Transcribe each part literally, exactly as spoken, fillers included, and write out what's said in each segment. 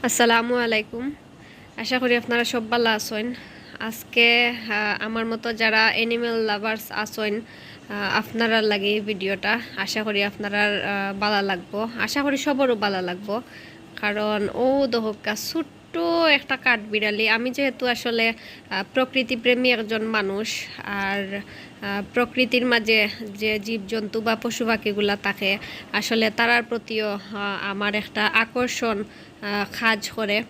আসসালামু আলাইকুম। আশা করি আপনারা সব ভালা আছইন। আজকে, আহ, আমার মতো যারা অ্যানিমেল লাভার্স আছইন, আহ, আপনারার লাগি এই ভিডিওটা। আশা করি আপনারার, আহ, ভালা লাগবো। আশা করি সবরও ভালা লাগবো। কারণ অউ দেখউক্কা ছোট্ট একটা কাঠবিড়ালি। আমি যেহেতু আসলে, আহ, প্রকৃতিপ্রেমী একজন মানুষ, আর, আহ, প্রকৃতির মাঝে যে জীবজন্তু বা পশু পাখিগুলা থাকে, আসলে তারার প্রতিও, আহ, আমার একটা আকর্ষণ, আহ, কাজ করে।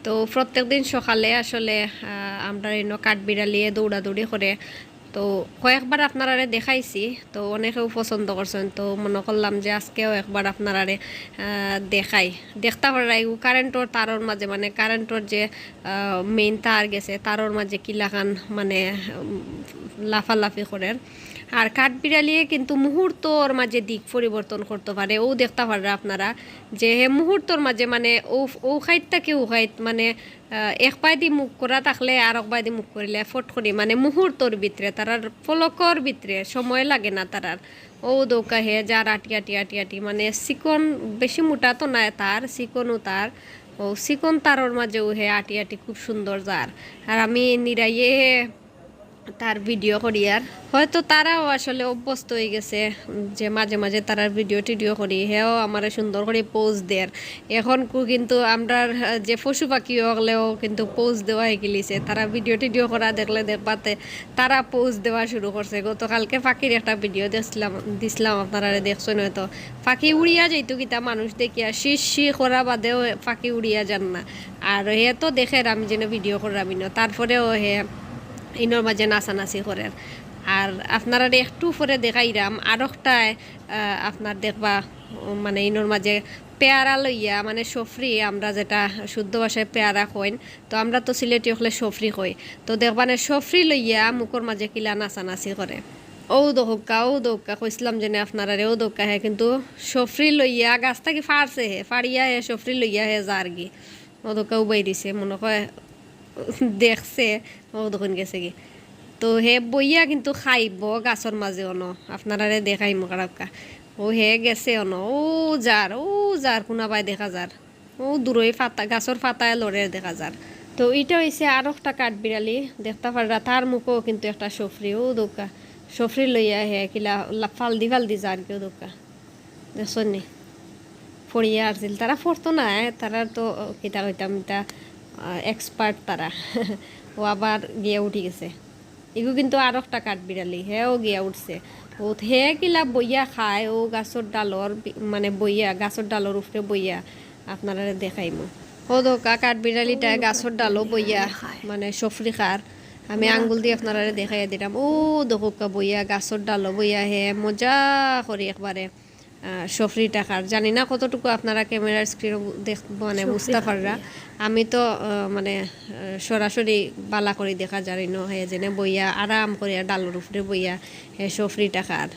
তো প্রত্যেক দিন সকালে আসলে, আহ, আমরার ইনো কাঠবিড়ালিয়ে দৌড়াদৌড়ি করে। তো কয়েকবার আপনারারে দেখাইছি, তো অনেকেও পছন্দ করছইন। তো মনো করলাম যে আজকেও একবার আপনারারে, আহ, দেখাই। দেখতা পাররা ইগু কারেন্টর তারর মাঝে, মানে কারেন্টর যে, আহ, মেইন তার গেছে, তারর মাঝে কিলাখান মানে, উম, লাফালাফি করের। আর কাঠবিড়ালিয়ে কিন্তু মুহূর্তর মাঝে দিক পরিবর্তন করতো পারে। অউ দেখতা পাররা আপনারা যে হে মুহূর্তর মাঝে মানে অউ, অউ খাইত থাকি অউ খাইত মানে, আহ, এক পায়দি মুখ করা থাকলে আরক পায়দি মুখ করিলে ফট করি মানে মুহূর্তর ভিতরে, তারার পলকর ভিতরে, সময় লাগে না তারার। অউ দেখউক্কা হে যার আটি আটি আটি আটি, মানে চিকন, বেশি মোটা তো নায় তার, চিকনও তার। অউ চিকন তারর মাঝেও হে আটি আটি খুব সুন্দর যার। আর আমি নিরাইয়ে তার ভিডিও করি, আর হয়তো তারাও আসলে অভ্যস্ত অই গেছে যে মাঝে মাঝে তারার ভিডিও টিডিও করি, হেও আমারে সুন্দর করি পোজ দের। এখন কু-, কিন্তু আমরার, আহ, যে পশু পাখি অকলেও কিন্তু পোজ দেওয়া হিকিলিছে। তারা ভিডিও টিডিও করা দেখলে দেখবাতে তারা পোজ দেওয়া শুরু করছে। গতকালকে পাখির একটা ভিডিও দেখছিলাম, দিছিলাম আপনারারে, দেখছইন হয়তো। পাখি উড়িয়া যাইতো কিতা মানুষ দেখিয়া, শি শি করা বাদেও পাখি উড়িয়া যার না। আর হে তো দেখের আমি যেন ভিডিও কররাম ইনো, তারপরেও হে ইনোর মাঝে নাচানাচি করের। আর আপনারারে একটু পরে দেখাইরাম আরকটায়, আহ, আপনার দেখবা, উম, মানে ইনোর মাঝে পেয়ারা লইয়া, মানে সফরি, আমরা যেটা শুদ্ধ ভাষায় পেয়ারা কইন, তো আমরা তো সিলেটি অকলে সফরি কই। তো দেখবানে সফরি লইয়া মুখর মাঝে কিলা নাচানাচি করে। অউ দেখউক্কা, অউ দেখউক্কা, কইছিলাম যেন আপনারারে, অউ দেখউক্কা হে কিন্তু সফরি লইয়া গাছ থাকি ফাড়ছে হে, ফাড়িয়া হে সফরি লইয়া হে যারগি। অউ দেখউক্কা উবাই দিছে, মনো কয় দেখছে, অউ দেখইন গেছেগি। তো হে বইয়া কিন্তু খাইবো গাছর মাঝে অনো, আপনারারে দেখাইমু খাড়াউক্কা। অউ হে গেছে অনো, অউ যার, অউ যার, কুনাবায় দেখা যার। অউ দূরই পাতা, গাছর পাতায় লড়ের দেখা যার। তো ইটা অইছে আরকটা কাঠবিড়ালি, দেখতা পাররা, তার মুখেও কিন্তু একটা সফরি, অউ দেখউক্কা, সফরি লইয়া হে কিলা লা-, ফালদি ফালদি যারগি, অউ দেখউক্কা। দেখছইন নি? পড়িয়া আছিল। তারা পড়তো না, এ, তারা তো, ও, কিতা কইতাম, ইতা, আহ, expert তারা। অউ আবার গিয়া উঠি গেছে। ইগু কিন্তু আরকটা কাঠবিড়ালি, হেও গিয়া উঠছে। অউ হে কিলা বইয়া খায়, অউ গাছর ডালর বি-, মানে বইয়া, গাছর ডালর উপরে বইয়া আপনারারে দেখাইমু। অউ দেখউক্কা কাঠবিড়ালিটা গাছর ডালো বইয়া, মানে সফরি খার। আমি আঙ্গুল দি আপনারারে দেখাইয়া দিরাম। অউ দেখউক্কা বইয়া, গাছর ডালো বইয়া হে মজা করি একবারে, আহ, সফরিটা খার। জানি না কতটুকু আপনারা camera-র screen-ও দেখ-, মানে বুঝতা পাররা। আমি তো, আহ, মানে, আহ, সরাসরি বালা করি দেখা যার ইনো হে যেন বইয়া, আরাম করিয়া ডালর উপরে বইয়া হে সফরিটা খার।